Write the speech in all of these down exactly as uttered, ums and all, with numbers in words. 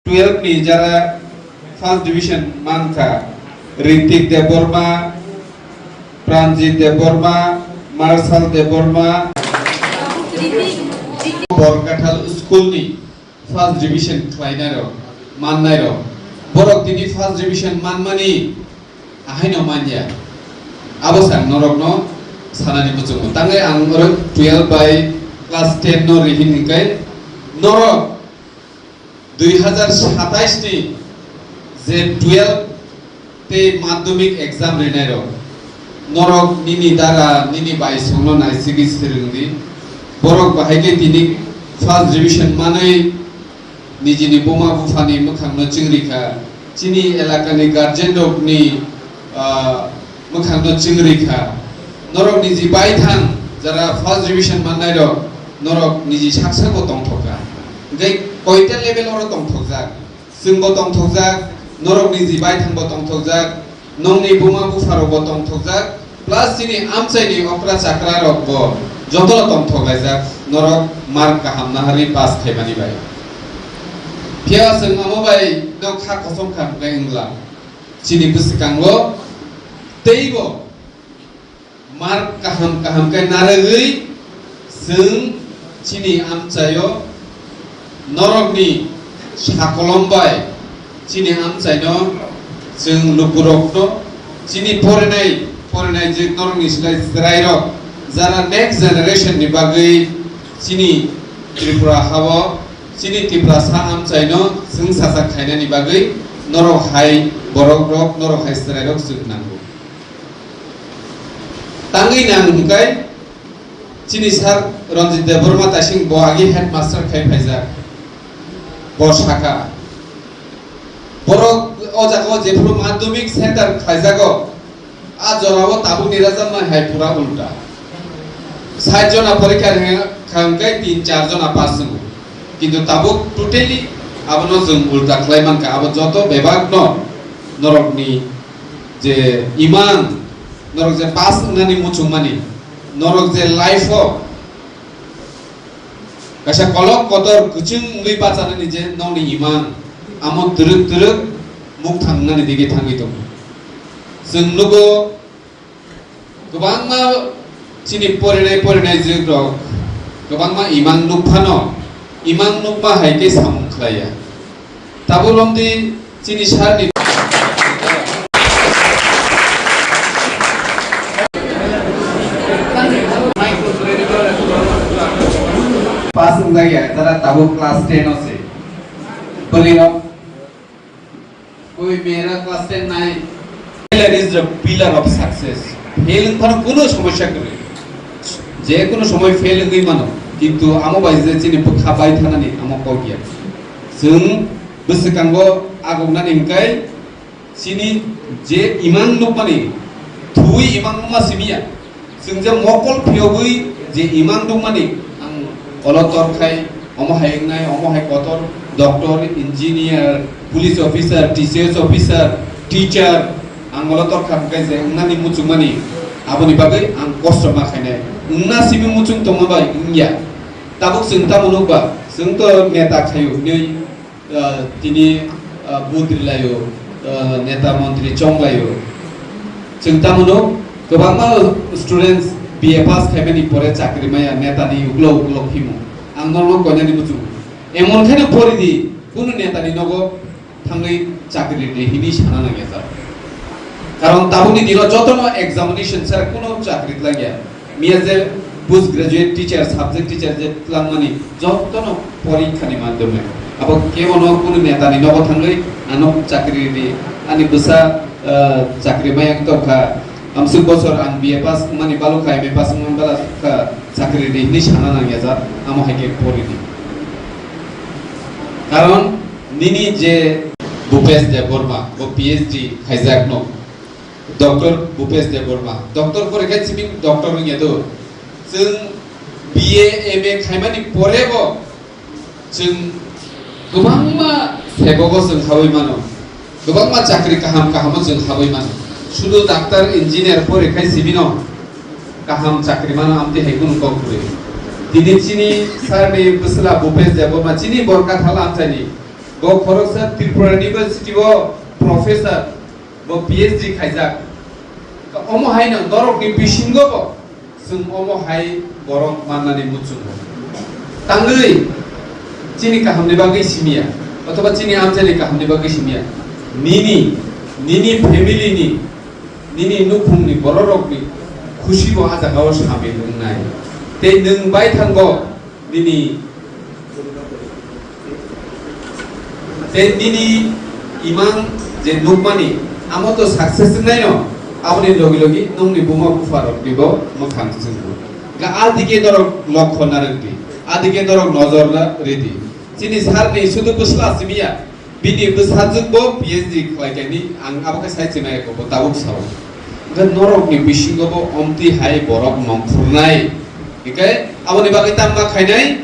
Twelve ni jara first division mankha, Ritik Debbarma, Pranjit Debbarma, Marshal Debbarma, Borkathal school ni first division khlainai rok, mannai rok. Borok tini first division manmani ahaino manya. Abo sang norokno sanani muchungo. Tangwi ang oro twelve bai class ten no rihin hinkai norok dui hazar satais ni je twelve tei madhyamik exam rinai rok, norok nini dara, nini baisongno naisigwi swrwng di. Borok bahai khe tini first division manwi nijini buma buphani mwkhangno chwngri kha, chini elakani guardian rokni, ah, mwkhangno chwngri kha. Norok niji baithang jara first division mannai rok, norok niji saksa bo tongthok kha. Hwnkhe koita level oro tongthokjak. Chwngbo tongthokjak, norokni jibai thangbo tongthokjak, nongni buma bupharokbo tongthokjak, plus chini amchaini okra chakrarokbo jotono tongthoklaijak, norok mark kaham naharwi pass khaimani bai. Phiya chwng omo bai no kha kosom kha hwnkhe wngla. Chini bwswkango teibo mark kaham kaham khe narwgwi chwng chini amchaio norokni sakolom bai chini amchaino chwng lukurokno chini porinai, porinai je norokni slai chwrairok jara next generation ni bagwi chini Tripura hao chini Tiprasa amchaino chwng sajak khainani bagwi norok hai borokrok, norok hai chwrairok chwng nango. Tangwi nang hwnkhe chini sir Ranjit Debbarma Taising bo agi headmaster khai phaijak. Bo sakha, borok o jaga o jephuru madhyamik center khaijago, a jorao tabukni result nai hai pura ulta. Sait jona porikha rwngkha hwnkhe tin char jona pass wngo. Kintu tabuk totally abono chwng ulta khlai mankha. Abo joto bebak no norokni je imang, norok je pass wngnani muchungmani, norok je life o kaisa kolok kotor kwchwng wngwi bachanani je nokni imang, amo twrwk twrwk mukthang wngnani digwi thangwi tongo. Chwng nugo kwbangma chini porinai porinai jwk rok kwbangma imang nukphano, imang nukma hai khe samung khlaiya. Tabuk romdi chini sir ni pass wngjak ya, jara tabuk class ten o se. Bwlwi rok koi mera class ten nai. Failure is the pillar of success. Fail wngphano kuno somosya kwrwi. Je kuno somoi fail wngwi mano. Kintu amo bai je chini bwkha bai thanani amo kok ya. Chwng bwswkango agognani hwnkhe chini je imang nukmani thwi imang nukma simi ya. Chwng je mokol phiyogwi je imang nukmani, ang olo tor khai, omo hai wngnai, omo hai kotor, doctor, engineer, police officer, T C S officer, teacher, ang olo tor kha hwnkhe je wngnani muchungmani, aboni bagwi ang kosto ma khainai. Wngna simi muchung tongma bai wngya. Tabuk chwng tamo nukba, chwng to neta khaio hinwi ah, tini, ah, vote rilaio, ah, neta montri chonglaio. Chwng tamo no kwbangma students B A pass khaimani pore chakri maya netani uklok uklok himo. Ang norokno koinani muchungo. Emon khe no pori di, kunu netani nogo thangwi chakri di hini sana nangya ta. Karon tabukni dino jotono examination sara kunu chakri tlangya. Miya je post graduate teacher, subject teacher je tlangmani jotono porikha ni madhyome. Abo kebono kunu netani nogo thangwi ano chakri di, ani bwsa, ah, chakri maya tongkha. Amsuk bosor ang B A pass wngmani balukha, M A pass wngmani balukha, chakri di hinwi sana nangyajak, amo hai khe pori di. Karon nini je Bhupesh Debbarma, bo P H D khaijakno, Doctor Bhupesh Debbarma. Doctor pore khe simi doctor wngya do. Chwng B A, M A khaimani pore bo chwng kwbangma sebogo chwng habwi mano. Kwbangma chakri kaham kahamo chwng habwi mano. Sudu doctor, engineer pore khai simi no kaham chakri mano amtwi hai kunu kok kwrwi. Tini chini sir ni bwsla Bhupesh Debbarma chini Borkathal amchaini Bo khoroksa Tripura University o professor, bo P H D khaijak. Omo hai no norok ni bisingo bo chwng omo hai borok mannani muchungo. Tangwi chini kaham ni bagwi simiya, othoba chini amchai ni kaham ni bagwi simiya. Nini, nini family ni, nini nukhung ni borok rok ni khusi bo a jaga o samil wngnai. Tei nwng bai thango, nini, tei nini imang je nukmani, amo to success wngnai no, aboni logi logi nungni buma bupha rok ni bo mwkhang chwngo. Ga adige norok lokho narwk di, adige norok nojor na ridi. Chini sir ni sudu bwsla simiya, bini bwsajwk bo P H D khlai kani ang abo khe sai chwnai ko bo tabuk sao. Ga norok ni bisingo bo omti hai borok nongkhornai. Hingke aboni bagwi tamo ma khainai,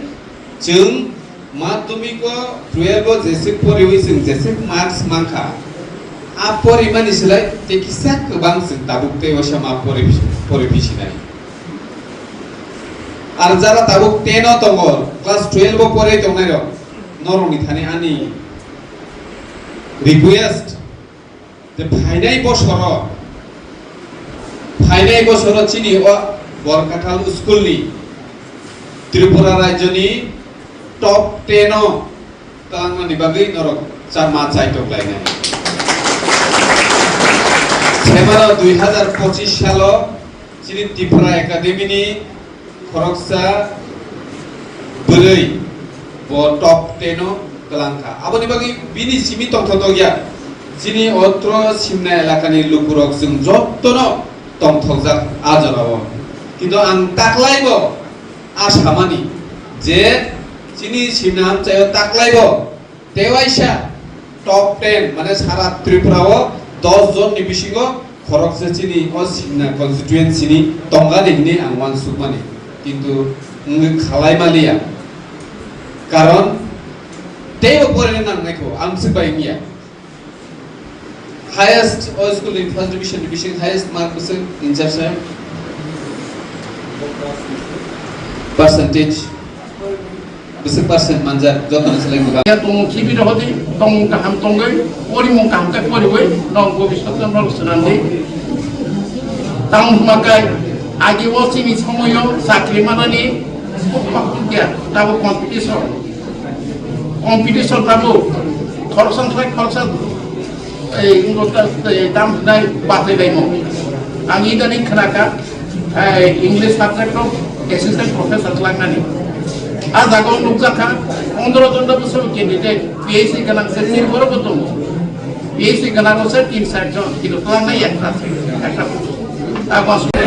chwng madhyamik o, twelve o jeswk poriwi chwng jeswk marks mankha, a porimani slai tei kisa kwbang chwng tabuk tei waisa ma pori, pori phisinai. Ar jara tabuk ten o tongo, class twelve o porai tongnai rok, norokni thani ani request, je phainai bosoro, phainai bosoro chini o Borkathal school ni Tripura rajyoni top ten o twlangmani bagwi norok cha-, ma chaitok lainai. Sebano dui hazar pochis salo chini Tripura Academy ni khoroksa bwrwi bo top ten o twlangkha. Aboni bagwi bini simi tongthotok ya. Chini otro Simna elakani lukurok chwng jottono tongthokjak a jorao. Kintu ang taklaibo a samani je chini Simna amchaio taklaibo tewaisa top ten, mane sara Tripura o dos jon ni bisingo khoroksa chini o Simna constituency ni tongani hinwi ang uansukmani, kintu wngwi khalai maliya, karon teibo porina nangnai kho ang swk bai wngya. Highest o school ni first division ni bising highest mark bwswk in charge percentage. Bwswk percent manjak, jotono seleng buka. Ya tongo khibi rohodi, tongmung kaham tongwi, porimung kaham khe poriwi, nong bobiswt no norok swnamdi. Tamo hwnba khe, agi o chini somoyo chakri manani, kok kok ya, tabo competition. Competition tabo, khoroksa ni slai khoroksa, ei, wngkha, ei, tam hwnai bathai baimo. Ang idani khwnakha, Hai, English subject rok assistant professor khlainani. A jaga o nukjakha, pondro jon da bwswk candidate, P H D gwnang se tin borok bo tongo. P H D gwnang se tin char jon, kintu khlainai ekta se, ekta post. Abo aswk.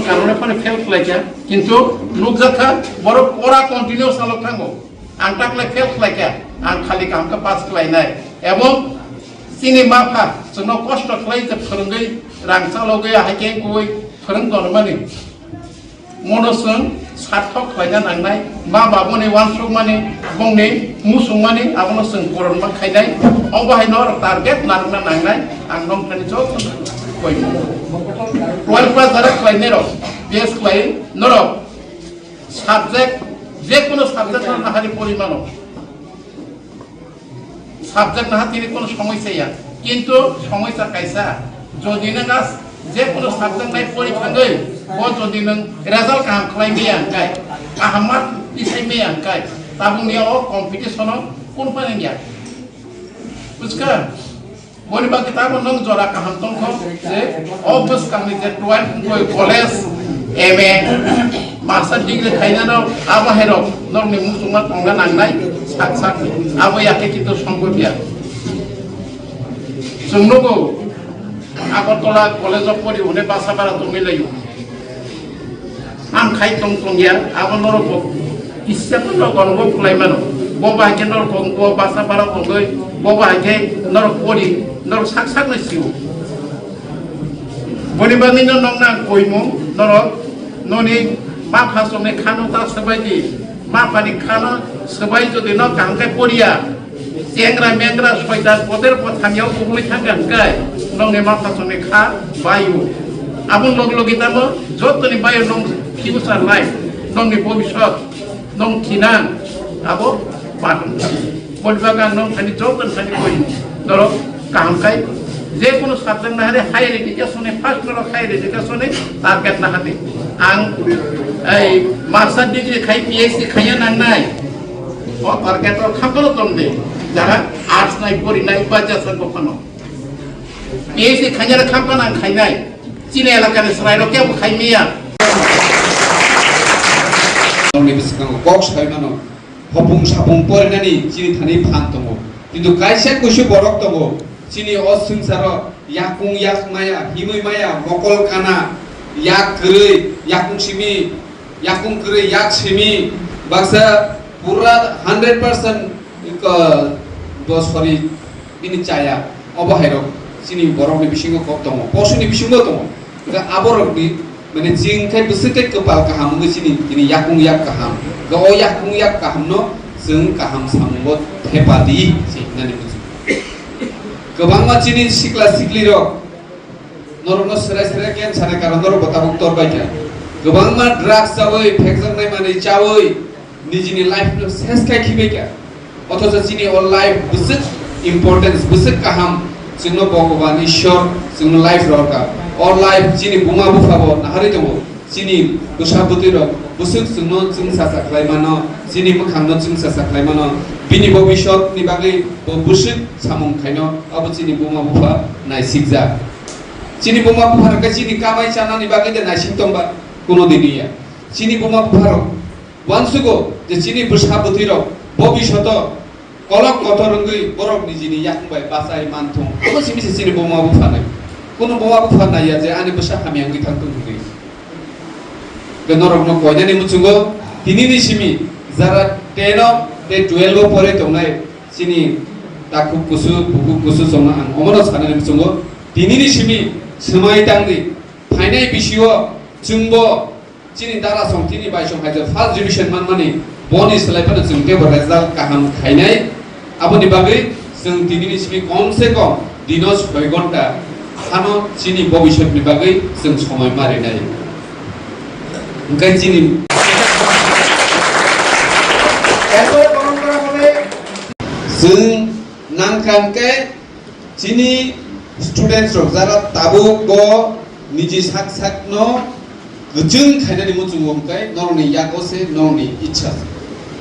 Karone phano fail khlaikha, kintu nukjakha, borok ora continue salok thango. Ang takle fail khlaikha, ang khali kaham khe pass khlainai. Ebong chini ma pha chwngno kosto khlai je phwrwngwi rang chalogwi ahai khe kuwi phwrwng tonmani. Mono chwng sarthok khlaina nangnai, ma babuni uansukmani, bongni musungmani abono chwng puron ma khainai. Obo hai norok target narwkna nangnai, ang nongthani joto koi. Twelve pass jara khlainai rok, base khlai norok. Subject, je kono subject no nahari pori mano. Subject naha tini kono somosya ya. Kintu somosya kaisa, jodi nang as je kono subject nai pori thangwi, bo jodi nang result kaham khlai maya hwnkhe, kaham mark tisai maya hwnkhe, tabuk ni o competition o kun phanang ya. Bujkha? Boni bagwi tamo nwng jora kaham tongkho je o bwskangni je twelve wngkha college, M A, master degree khainano abo hairok norokni muchungma tongna nangnai sak sak abo yakhe kintu songkho phiya. Chwng nugo Agartala College of pori hwnwi Basapara tongwi laio. Ang khai tong tong ya, abo norok bo kisa phano rok ono bo khlai mano. Bo bai khe norok bo basa bara bo goi, bo bai khe norok pori, norok sak sak no sio. Boni bagwi no nong nang koimung norok noni ma phasong ni khano ta swbai di, ma phani khano swbai jodi no kaham khe poriya. Chengra mengra soitan poder pothamyao kubului thangkha hwnkhe nongni maphasongni kha baio. Aboni logi logi tamo jotoni baio nong future life, nongni bobiswt, nong thinang abo Boni bagwi ang nong thani job kan thani koi norok kaham khai je kono subject na hare higher education ni first norok higher education ni target na hadi ang ei master degree khai P H D khaiya nang nai o target rok khapalo tong de jara arts nai pori nai ba jasa ko phano P H D khaiya khapa nang khai nai chini elaka ni srai rok kebo khai miya. Nongni biskango kok sai mano. Hopung sapung porinani chini thani phan tongo. Kintu kaisa kuisu borok tongo. Chini o swngcharo yakung yak maya, himwi maya, mokol kana, yak kwrwi, yakung simi, yakung kwrwi, yak simi, baksa pura hundred percent ko, bo sorry, bini chaya, obo hairok chini borokni bisingo kok tongo, posuni bisingo tongo. Hwnkhe aborokni, mane, chwng khe bwswk khe kwpal kaham wngwi chini, chini yakung yak kaham. Hwnkhe o yakung yak kahamno chwng kaham samungo thepa di, se hwnani buji. Kwbangma chini sikla siklirok norokno serai serai khe sanai karon norokbo tabuk tor bai kha. Kwbangma drugs chawi, phekjaknai manwi chawi, nijini life no ses khai khibai kha. Othocho chini o life bwswk importance, bwswk kaham, chwngno Bhogoban Ishwar chwngno life rw kha. O life chini buma bupha bo naharwi tongo. Chini bwsa bwtwi rok bwswk chwngno chwngsa sa khlai mano, chini mwkhang no chwngsa sa khlai mano. Bini bobiswt ni bagwi bo bwswk samung khaino abo chini buma bupha naisikjak. Chini buma bupha rok khe chini kamai chanani bagwi de naising tongba kuno dini ya. Chini buma bupha rok uansugo je chini bwsa bwtwi rok bobiswto kolok kotor wngwi borok nijini yakung bai bachai manthung. Abo simi se chini buma bupha nai. Kuno buma bupha nai ya je ani bwsa hamya wngwi thangthung hwnwi. Ke norokno koinani muchungo tinini simi jara ten o tei twelve o pore tongnai chini takhuk kusu, bukhuk kusu chongno ang omono sanani muchungo tinini simi swmai tangdi. Phainai bisio chwngbo chini dara song tini bai song hai je first division manmani boni slai phano chwng teibo result kaham khainai. Aboni bagwi chwng tinini simi kom se kom dino soi ghonta phano chini bobiswtni bagwi chwng somoi ma rinai. Hwnkhe chini chwng nangkha hwnkhe Chini students rok jara tabuk bo niji sak sak no kwchwng khainani muchungo hwnkhe norokni yago se norokni ichha se.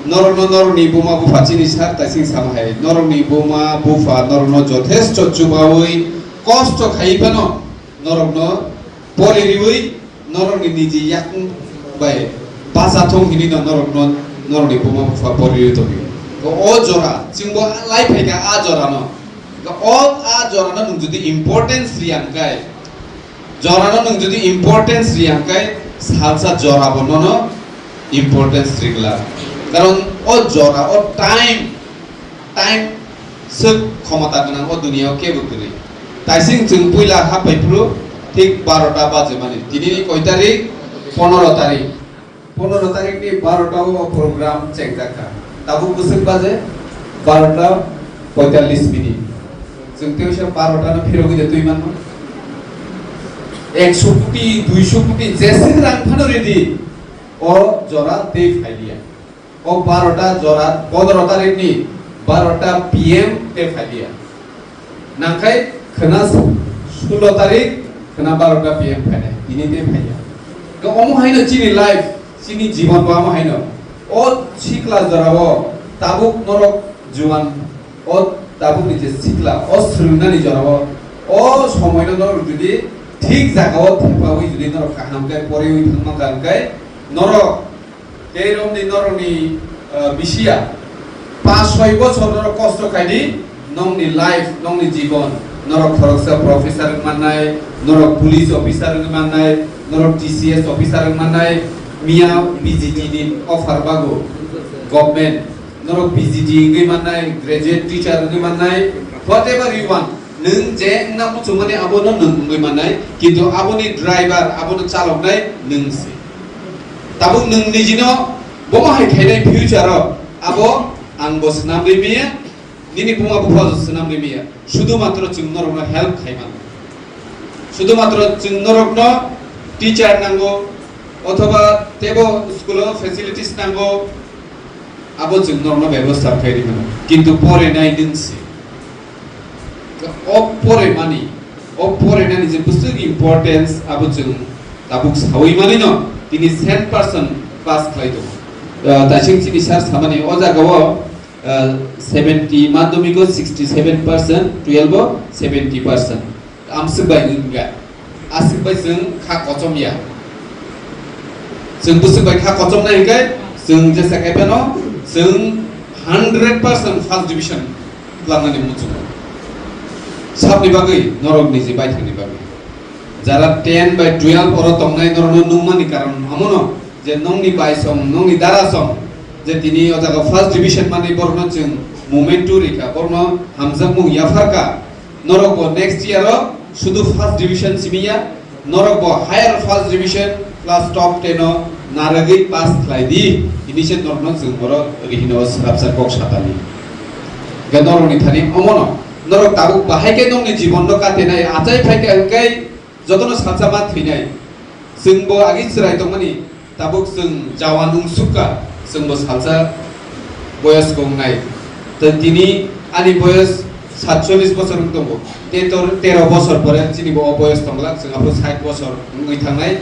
Norokno norokni buma bupha chini sar taising sama hai norokni buma bupha norokno jothesto chubawi kosto khaiwi phano norokno pori riwi norokni niji yakung bai bacha thung hinwi no norokno norokni buma bupha pori riwi tongwi. O jora chwngbo lai phaikha a jorano. O a jorano nwng jodi importance riya hwnkhe, jorano nwng jodi importance riya hwnkhe salsa jorabo nono importance rigla. Karon o jora, o time, time swk khomota gwnang o duniya o kebo kwrwi. Taising chwng puila hapaiphuru thik barota bajemani. Tinini koi tarik? Ponoro tarik. Ponoro tarik ni barota o program chengjak kha. Tabuk bwswk baje? Barota poitallis minit. Chwng tei uaisa barota no phirogwi de twi manno. Ekso koti, duiso koti, jeswk rang phano ready. O jora tei phailiya. O barota jora, pondro tarik ni barota P M tei phailiya. Nangkhai khwna sulo tarik, khwna barota P M phainai, tini tei phaiya. Khe omo haino chini life, chini jibon bo omo haino. O sikla jorao tabuk norok juan, o tabuk ni je sikla, o swrwngnani jorao, o somoino norok jodi thik jagao thepawi jodi norok kaham khe poriwi thangma kha hwnkhe norok Tei romni norokni, ah, bisiya, panch soi bochor norok kosto khaidi, nongni life, nongni jibon, norok khoroksa professor wng mannai, norok police officer wng mannai, norok T C S officer wng mannai, miya B G T ni offer bago government, norok B G T wngwi mannai, graduate teacher wngwi mannai, whatever you want, nwng je wngna muchungmani abono nwng wngwi mannai, kintu aboni driver, abono chaloknai nwng se. Tabuk nwng nijino bomo hai khainai future o, abo ang bo swnam ri miya, nini buma bupha bo swnam ri miya, sudhu matro chwng norokno help khai mano. Sudhu matro chwng norokno teacher nango, othoba tebo school o facilities nango, Abo chwng norokno bebostha khai rwmano. Kintu porinai nwng se. O porimani, o porinani je bwswk importance abo chwng tabuk sawi manino, tini cent percent pass khlai tongo. Ah, taising chini sir samani o jagao, ah, seventy madhyamiko sixty seven percent, twelve o seventy percent. Amswk bai wngkha. Aswk bai chwng kha kochom ya. Chwng bwswk bai kha kochom nai hwnkhe chwng jesa khai phano chwng hundred percent first division twlangnani muchungo. Sabni bagwi norok niji baithangni bagwi. Jara ten bai twelve oro tongnai norokno nungmani karon amono je nongni bai song, nongni dara song je tini o jaga first division mani borokno chwng moment tu rikha, borokno hamjakmung yapharkha. Norok bo next year o sudu first division simi ya, norok bo higher first division plus top ten o narwgwi pass khlai di, hini se norokno chwng borok rihino swrapsa kok satani. Hwnkhe norokni thani omono norok tabuk bahai khe nokni jibon no katenai achai phai khe hwnkhe jotono salsa ma thwinai. Chwng bo agi chwrai tongmani. Tabuk chwng jawan wngsukha, chwngbo salsa boyos wngnai. Tei tini ani boyos satchollis bosor wng tongo. Tei tor-, tero bosor pore chini bo o boyos tongla, chwng aphuru sait bosor wngwi thangnai.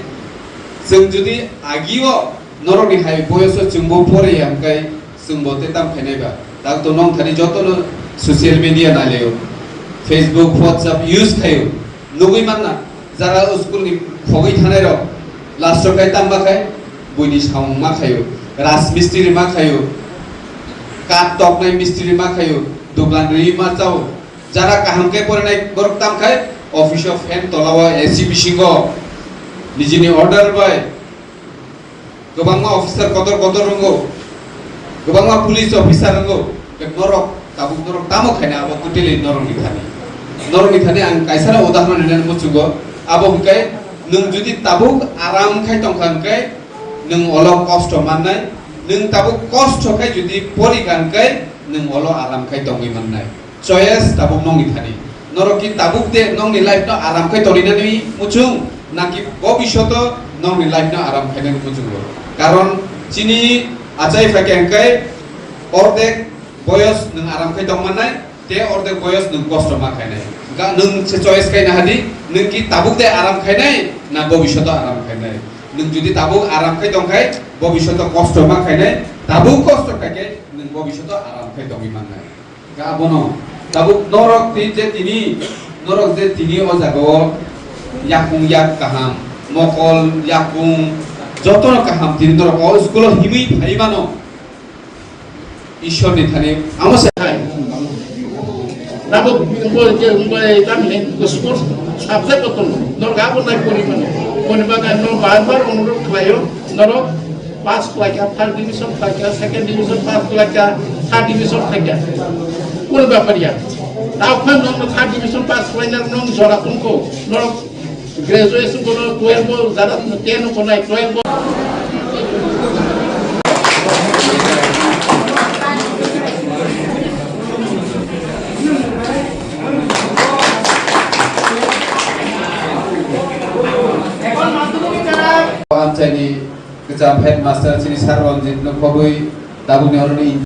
Chwng jodi agio norokni hai boyoso chwngbo pore ya hwnkhe chwngbo tei tam khainai ba. Tak to nong thani jotono social media nailaio, Facebook, WhatsApp use khaio. Nugwi manna, jara school ni khogwi thanai rok, last o kai tamba khai, buini samung ma khaio, raj mistri ma khaio, kat toknai mistri ma khaio, dukan ri ma chao, jara kaham khe porinai borok tam khai, office o fan tola o A C bisingo, nijini order bai, Kwbangma officer kotor kotor wngo, kwbangma police officer wngo, tei norok tabuk norok tamo khaina abo totally norokni thani. Norokni thani ang kaisa udahoron rinani muchungo, abo hwnkhe nwng jodi tabuk aram khai tongkha hwnkhe nwng olo kosto mannai, nwng tabuk kosto khai jodi porikha hwnkhe nwng olo aram khai tongwi mannai. Choice tabuk nongni thani. Norok ki tabuk de nongni life no aram khai toninani muchung, naki bobishoto nongni life no aram khainani muchungo. Karon chini achai phaikhe hwnkhe ordek boyos nwng aram khai tongmannai, te ordek boyos nwng kosto ma khainai. Ga nwng se choice khaina hadi, nwng ki tabuk de aram khainai, na bobishoto aram khainai. Nwng jodi tabuk aram khai tongkhai, bobishoto kosto ma khainai, tabuk kosto khaikhe nwng bobishoto aram khai tongwi mannai. Ga abono, tabuk norok ti je tini, norok je tini o jaga o yakung yak kaham, mokol yakung jotono kaham tini norok o school o himwi phai mano. Ishwar ni thani amo se hai. Tabuk bo je bo tamni school subject o tong norok abo nai pori mano. Pori bagwi no bar bar onurod khlaio norok. Pass khlaikha, third division khlaikha, second division pass khlaikha, third division khlaikha. Kunu bepar ya. Tao khan nong third division pass khlaina nong jora kungko. Nong graduation kono twelve bo jara ten kono twelve bo. Amchaini Kwcham headmaster chini Sir Ranjit no khobwi tabukni oroni